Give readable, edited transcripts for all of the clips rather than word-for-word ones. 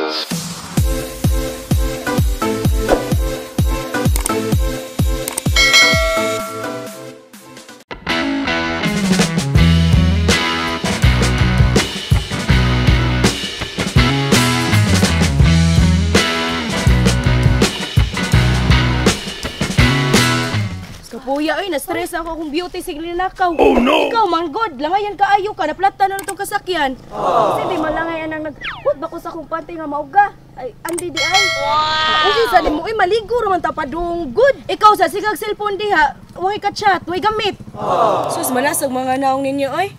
Enterprises. Kapuya oy, na-stress ako akong beauty sig linakaw. Oh no. Ikaw man god, langayan kaayo ka, naplatan na itong kasakyan. Kasi di malangayan ang nag-hut ba ko sa akong panty nga mauga. Ay, andi di ay. Wow. Uy, sa nimo oy, maligo ra man ta padung good. Ikaw sa sigag cellphone diha, way ka chat, way gamit. Sus malasag mga naong ninyo oy.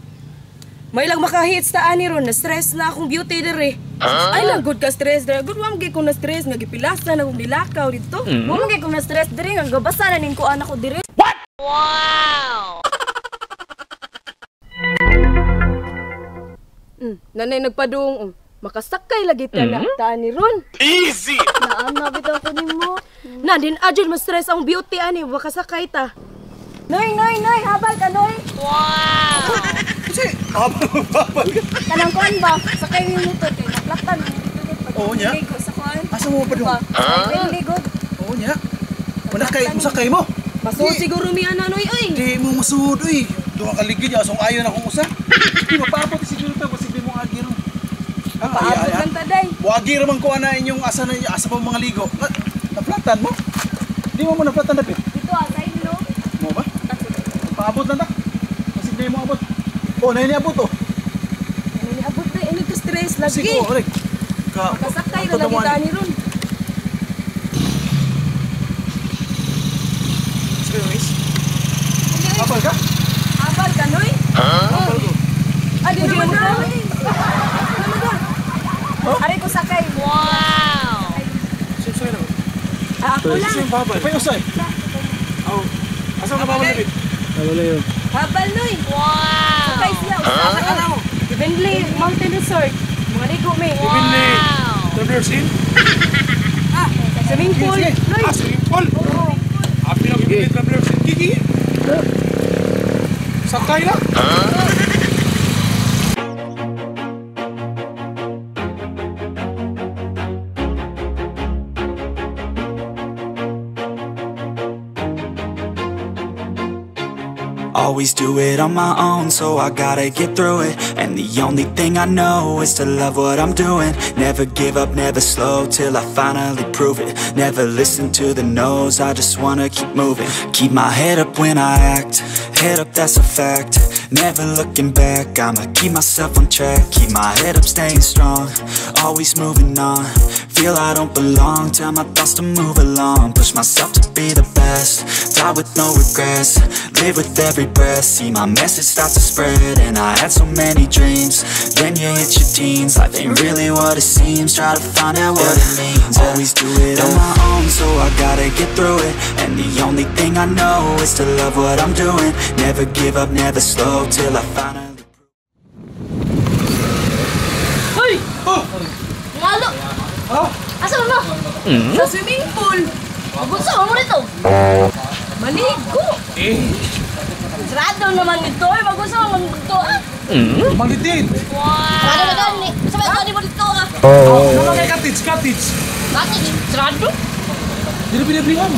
May lang makahits ta ani ron, na-stress na akong beauty diri. Ay lang good ka stress diri. Good wa man ko na stress nga gipilasan akong nilakaw didto. Wa man ko na stress diri nga gabasa na ning kuan ako diri. What? Wow. Nanay nagpadung makasakay lagi ta na ta ani ron. Easy. Naana bitaw ko nimo. Na din adjud mas stress ang beauty ani makasakay ta. Noy, noy, noy, habal ka noy. Wow. Kasi, habal ka. Kanang kuan ba? Sakay yung motor kay naplatan. Oo niya. Sa kuan. Asa mo pa doon? Ligod. Oo niya. Manakay, musakay mo. Masuod siguro mi ana noy oy. Di mo masuod oy. Duha ka ligid ya asong ayon akong usa. Di mapaabot siguro ta basig di mo agi ron. Paabot lang ta day. Wagi ra man ko ana inyong asa na asa pa mga ligo. Naplatan mo? Di mo mo naplatan dapit. Dito ah, sa inyo. Mo ba? Paabot lang ta. Basig di mo abot. Oh, nay niabot oh. Nay niabot day, ini ka stress lagi. Sige, oh, ka. Kasakay ra lagi ta ni ron. Sige, miss. Habal ka? Habal ka, noy? Habal ko. Ay, di naman na. Aray ko sakay. Wow. Sino na? Ako lang. Sino habal? Pay usay. Aw. Asa ka habal dapit? Habal yun. Habal, noy. Wow. Sakay siya. Asa ka na mo? Heavenly Mountain Resort. Mga ligo mi. Heavenly Travelers Inn? Swimming pool. Noy. Ah, swimming pool. Happy na Heavenly Travelers Inn. Kiki. Sakay na. Always do it on my own, so I gotta get through it. And the only thing I know is to love what I'm doing. Never give up, never slow, till I finally prove it. Never listen to the no's, I just wanna keep moving. Keep my head up when I act, head up, that's a fact. Never looking back, I'ma keep myself on track. Keep my head up, staying strong, always moving on. Feel I don't belong, tell my thoughts to move along. Push myself to be the best, die with no regrets. Live with every breath, see my message start to spread. And I had so many dreams, then you hit your teens. Life ain't really what it seems, try to find out what it means. Always do it on my own, so I gotta get through it. And the only thing I know is to love what I'm doing. Never give up, never slow, till I finally... Hoy! Oh! Ngalo! Oh! Asa mo? Sa swimming pool. Magunsa mo rito. Maligo. Eh. Sarado naman nito eh. Magunsa mo dito ah. Malitin. Sarado na gani. Sa may gani mo dito ah. Oh, ano kay cottage, cottage. Bakit? Sarado? Dili pinablihan.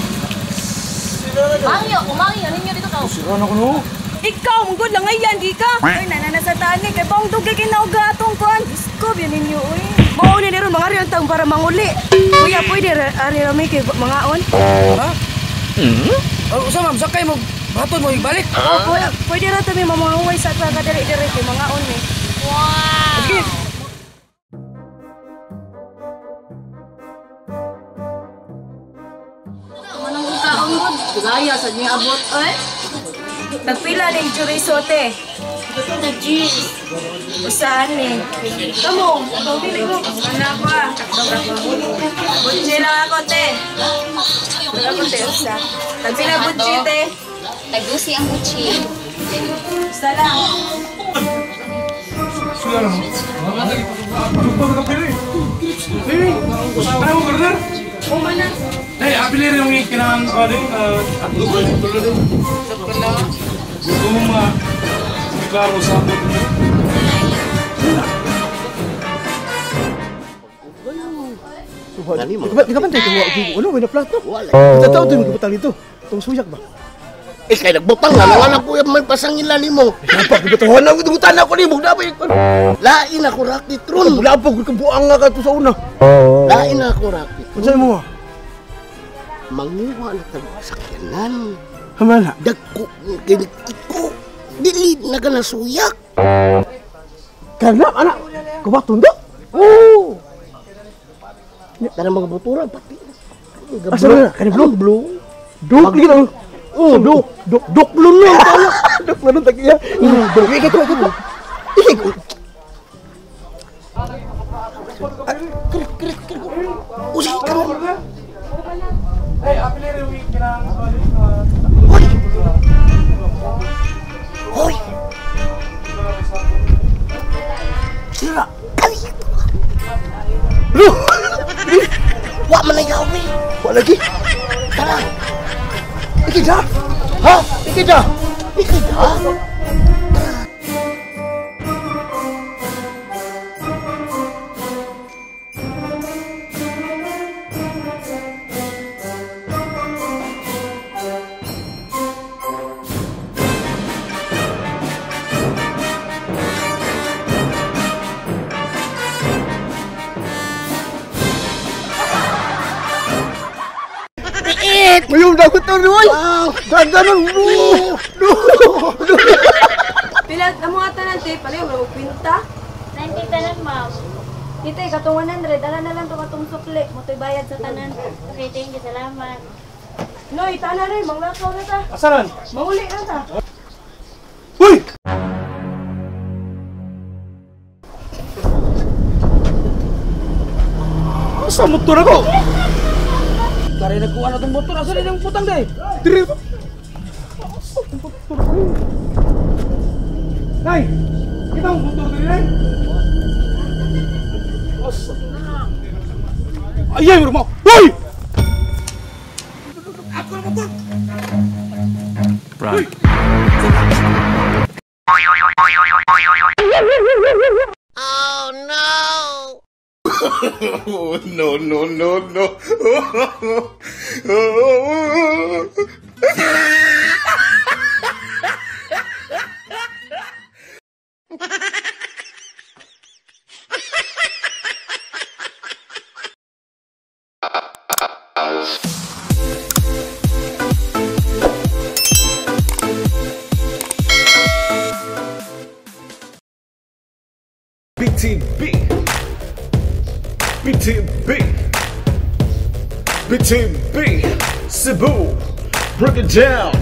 Mangyo, umangyo ninyo dito ka. Sira na ko no. Ikaw, mong langayan di ka. Ay, nanana sa tani kay bang dugay kinauga atong kuan. Diyos ko, biyan ninyo oy. Mao ni ron mga riyan taong para manguli. Kuya, pwede ari rami kay mangaon. Ha? Oh, usa ma'am, sakay mo baton mo ibalik. Oh, pwede ra to mi mamanguhay sa taga diri-diri kay mangaon mi. Wow. Sige. Manong kaon gud. Gaya sa niya abot oy. Tagpila ning chorizo te. Nag-cheese. Usahan ni. Kamo, pili mo. Ano ako ah. Butchi lang ako te. Wala ko te usa. Tagpila butchi te. Tagdusi ang butchi. Usa lang. Sudah lah. Jumpa ka pili. Eh, ano mo order? O mana. Eh, apili rin yung kinahang ano at tulo din. Gusto mo klaro sa ako. Ikaw ba tayo? Ano, may na-flat no? Wala. Totoo ito yung magbutang dito. Itong suyak ba? Eh, kaya nagbutang nga. Wala ko yung may pasangilan nimo. Dapat, gibutangan na. Gibutan ako nimo. Dapat. Lain ako racket ron. Wala po, kabuang nga ka sa una. Lain ako racket. Ano mo? Manguha na tayo sakyanan. Hamala. Dagko, ko. Dili na ka nasuyak. Karna, anak. Kubaton do? Oo. Tara mga butura, pati. Asa na? Kani blue? Blue. Duk gitu. Oh, duk. Duk, duk blue nun. Duk blue nun, tagiya. Duk. Ikay ko, ikay ko. Ikay ko. Krik, krik, krik. Usi, karon. Hoy! Hoy! Sira! Kali! Lu! Wa man na yawi! Wa lagi? Tara! Ikay da! Ha? Ikay da! Ikay da? Mayong dagot to ni oy. Daganon. Pila amo tanan te, palayo mo kwinta. 90 tanan, ma'am. Dito katong 100, dala na lang to katong sukli, motoy bayad sa tanan. Okay, thank you. Salamat. Noy, tanan rin, manglakaw na ta. Asaran? Manguli na ta. Uy! Asa motor ako? Kare nagkuha na itong motor. Asa rin ang putang day? Dire ko. Nay! Kita ang motor diri, nay! Asa? Ayay, rumah. Uy! Ako na motor! Run. Oh no! No, no, no, no. BTB BTB BTB Cebu, break it down.